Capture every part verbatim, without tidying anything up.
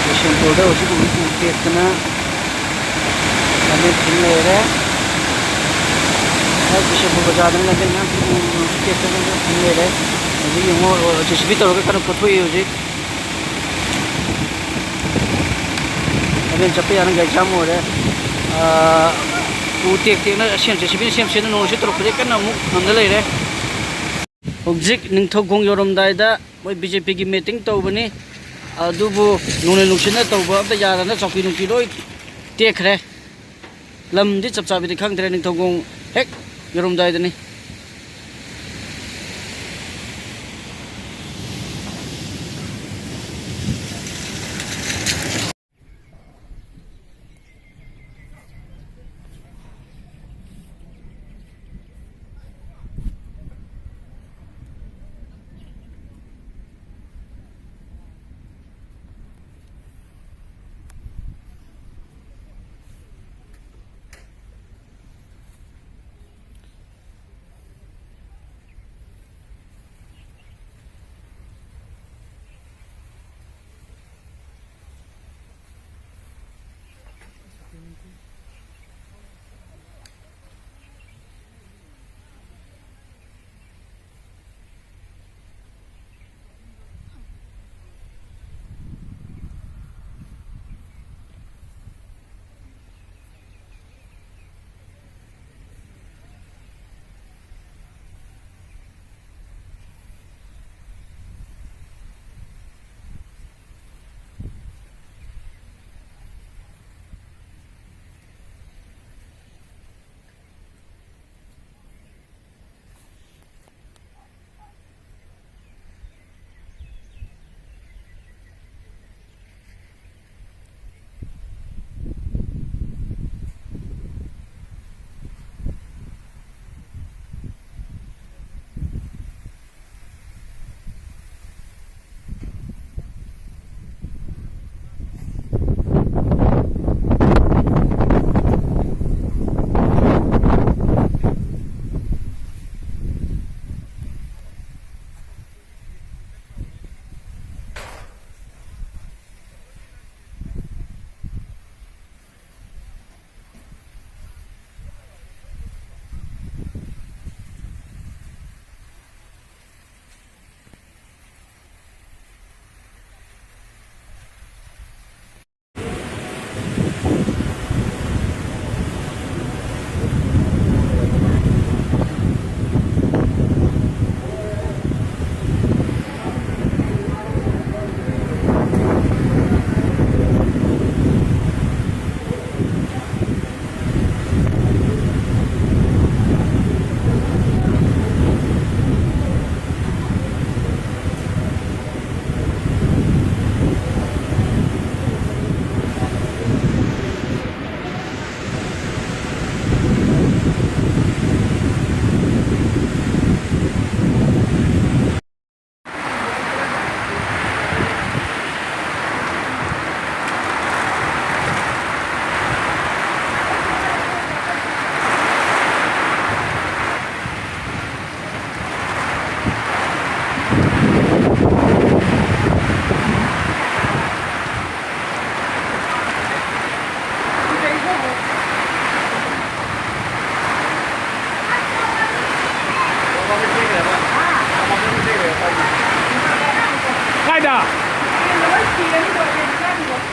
ꯕꯤꯁꯦꯝꯄꯨꯔꯗ ꯍꯧꯖꯤꯛ ꯎ ꯇꯦꯛꯇꯅ ꯂꯝꯕꯤ ꯊꯤꯡ ꯂꯩꯔꯦ꯫ ꯍꯣꯏ, ꯕꯤꯁꯦꯝꯄꯨꯔ ꯕꯖꯥꯔꯗ ꯂꯝꯕꯤ ꯃꯌꯥꯝ ꯎ ꯇꯦꯛꯇꯅ ꯊꯤꯡ ꯂꯩꯔꯦ꯫ ꯍꯧꯖꯤꯛ ꯌꯦꯡꯉꯣ, ꯖꯦ ꯁꯤ ꯕꯤ ꯇꯧꯔꯒ ꯀꯟꯅ ꯀꯣꯠꯊꯣꯛꯏ ꯍꯧꯖꯤꯛ꯫ ꯂꯝꯕꯦꯟ ꯆꯠꯄ ꯌꯥꯅ ꯒꯥꯔꯤ ꯖꯥꯝ ꯑꯣꯏꯔꯦ꯫ ꯑꯥ, ꯎ ꯇꯦꯛ ꯇꯦꯛꯅ ꯁꯦꯝ, ꯖꯦ ꯁꯤ ꯕꯤꯅ ꯁꯦꯝ ꯁꯦꯝꯅ ꯅꯣꯡꯁꯤ ꯇꯧꯔꯛꯄꯗꯒꯤ ꯀꯟꯅ ꯑꯃꯨꯛ ꯉꯝꯗ ꯂꯩꯔꯦ꯫ ꯍꯧꯖꯤꯛ ꯅꯤꯡꯊꯧꯈꯣꯡ ꯌꯧꯔꯝꯗꯥꯏꯗ ꯃꯣꯏ ꯕꯤ ꯖꯦ ꯄꯤꯒꯤ ꯃꯤꯇꯤꯡ ꯇꯧꯕꯅꯤ, ꯑꯗꯨꯕꯨ ꯅꯣꯡꯂꯩ ꯅꯨꯡꯁꯤꯠꯅ ꯇꯧꯕ ꯑꯝꯇ ꯌꯥꯗꯅ ꯆꯧꯀꯤ ꯅꯨꯡꯀꯤ ꯂꯣꯏ ꯇꯦꯛꯈ꯭ꯔꯦ꯫ ꯂꯝꯗꯤ ꯆꯞ ꯆꯥꯕꯤꯗꯤ ꯈꯪꯗ꯭ꯔꯦ, ꯅꯤꯡꯊꯧꯈꯣꯡ ꯍꯦꯛ ꯌꯧꯔꯝꯗꯥꯏꯗꯅꯤ꯫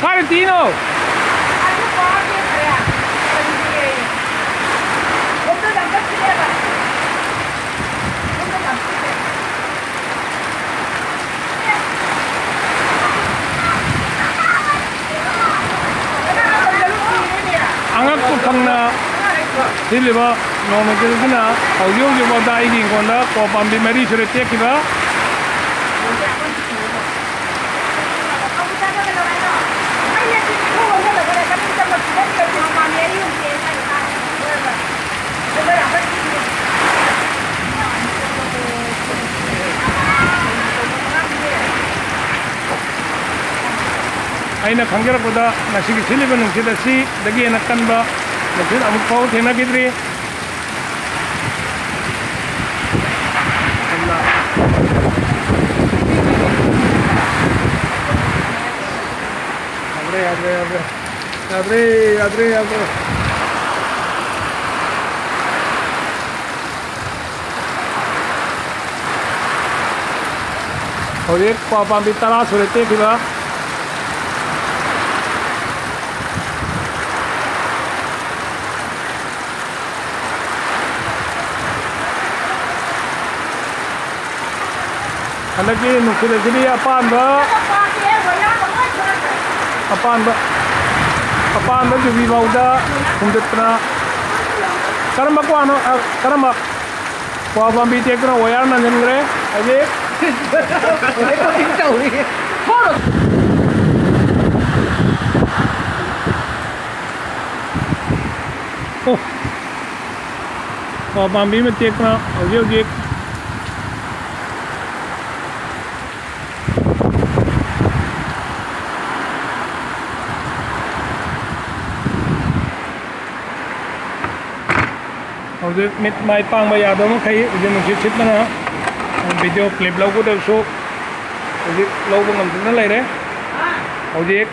ꯀꯥꯏꯗ ꯇꯤꯅꯣ? ꯑꯉꯛꯄ ꯐꯪꯅ ꯊꯤꯜꯂꯤꯕ ꯅꯣꯡꯃꯩ ꯀꯤꯜꯁꯤꯅ ꯍꯧꯖꯤꯛ ꯍꯧꯖꯤꯛ ꯐꯥꯎꯗ ꯑꯩꯒꯤ ꯏꯪꯈꯣꯜꯗ ꯀ꯭ꯋꯥ ꯄꯥꯝꯕꯤ ꯃꯔꯤ ꯁꯨꯔꯦ ꯇꯦꯛꯈꯤꯕ꯫ ꯑꯩꯅ ꯈꯪꯖꯔꯛꯄꯗ ꯉꯁꯤꯒꯤ ꯁꯤꯠꯂꯤꯕ ꯅꯨꯡꯁꯤꯠ ꯑꯁꯤꯗꯒꯤ ꯍꯦꯟꯅ ꯀꯟꯕ ꯅꯨꯡꯁꯤꯠ ꯑꯃꯨꯛ ꯐꯥꯎ ꯊꯦꯡꯅꯈꯤꯗ꯭ꯔꯤ꯫ ꯌꯥꯗ꯭ꯔꯦ, ꯌꯥꯗ꯭ꯔꯦ, ꯌꯥꯗ꯭ꯔꯦ꯫ ꯌꯥꯗ꯭ꯔꯦ, ꯌꯥꯗ꯭ꯔꯦ, ꯌꯥꯗ꯭ꯔꯦ꯫ ꯍꯧꯖꯤꯛ ꯀ꯭ꯋꯥ ꯄꯥꯝꯕꯤ ꯇꯔꯥ ꯁꯨꯔꯦ ꯇꯦꯛꯈꯤꯕ꯫ ꯍꯟꯗꯛꯀꯤ ꯅꯨꯡꯁꯤꯠ ꯑꯁꯤꯗꯤ ꯑꯄꯥꯟꯕ, ꯑꯄꯥꯟꯕ, ꯑꯄꯥꯟꯕ ꯌꯨꯕꯤ ꯐꯥꯎꯗ ꯍꯨꯝꯗꯠꯇꯅ, ꯀꯔꯝꯕ ꯀ꯭ꯋꯥꯅꯣ? ꯑ, ꯀꯔꯝꯕ ꯀ꯭ꯋꯥ ꯄꯥꯝꯕꯤ ꯇꯦꯛꯇꯅ ꯋꯥꯌꯔ ꯅꯟꯁꯤꯟꯈ꯭ꯔꯦ? ꯍꯧꯖꯤꯛ ꯔꯦꯀꯣꯔꯗꯤꯡ ꯇꯧꯔꯤ꯫ ꯑꯣ, ꯀ꯭ꯋꯥ ꯄꯥꯝꯕꯤ ꯑꯃ ꯇꯦꯛꯇꯅ ꯍꯧꯖꯤꯛ ꯍꯧꯖꯤꯛ ꯍꯧꯖꯤꯛ ꯃꯤꯠ ꯃꯥꯏ ꯄꯥꯡꯕ ꯌꯥꯗꯕ ꯃꯈꯩ ꯍꯧꯖꯤꯛ ꯅꯨꯡꯁꯤꯠ ꯁꯤꯠꯄꯅ ꯚꯤꯗꯤꯑꯣ ꯀ꯭ꯂꯤꯞ ꯂꯧꯒꯗꯕꯁꯨ ꯍꯧꯖꯤꯛ ꯂꯧꯕ ꯉꯝꯗꯅ ꯂꯩꯔꯦ꯫ ꯍꯧꯖꯤꯛ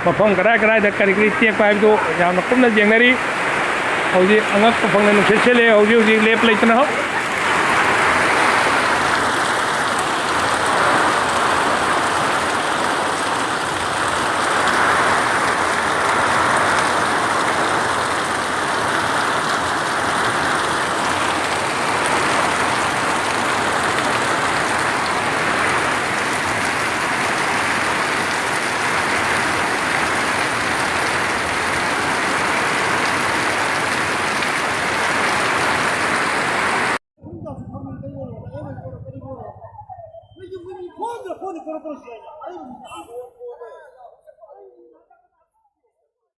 ꯃꯐꯝ ꯀꯗꯥꯏ ꯀꯗꯥꯏꯗ ꯀꯔꯤ ꯀꯔꯤ ꯇꯦꯛꯄ ꯍꯥꯏꯕꯗꯨ ꯌꯥꯝꯅ ꯀꯨꯞꯅ ꯌꯦꯡꯅꯔꯤ꯫ ꯍꯧꯖꯤꯛ ꯑꯉꯛꯄ ꯐꯪꯅ ꯅꯨꯡꯁꯤꯠ ꯁꯤꯠꯂꯦ꯫ ꯍꯧꯖꯤꯛ ꯍꯧꯖꯤꯛ ꯂꯦꯞ ꯂꯩꯇꯅ ꯍꯧ-, Phone, phone, phone, phone.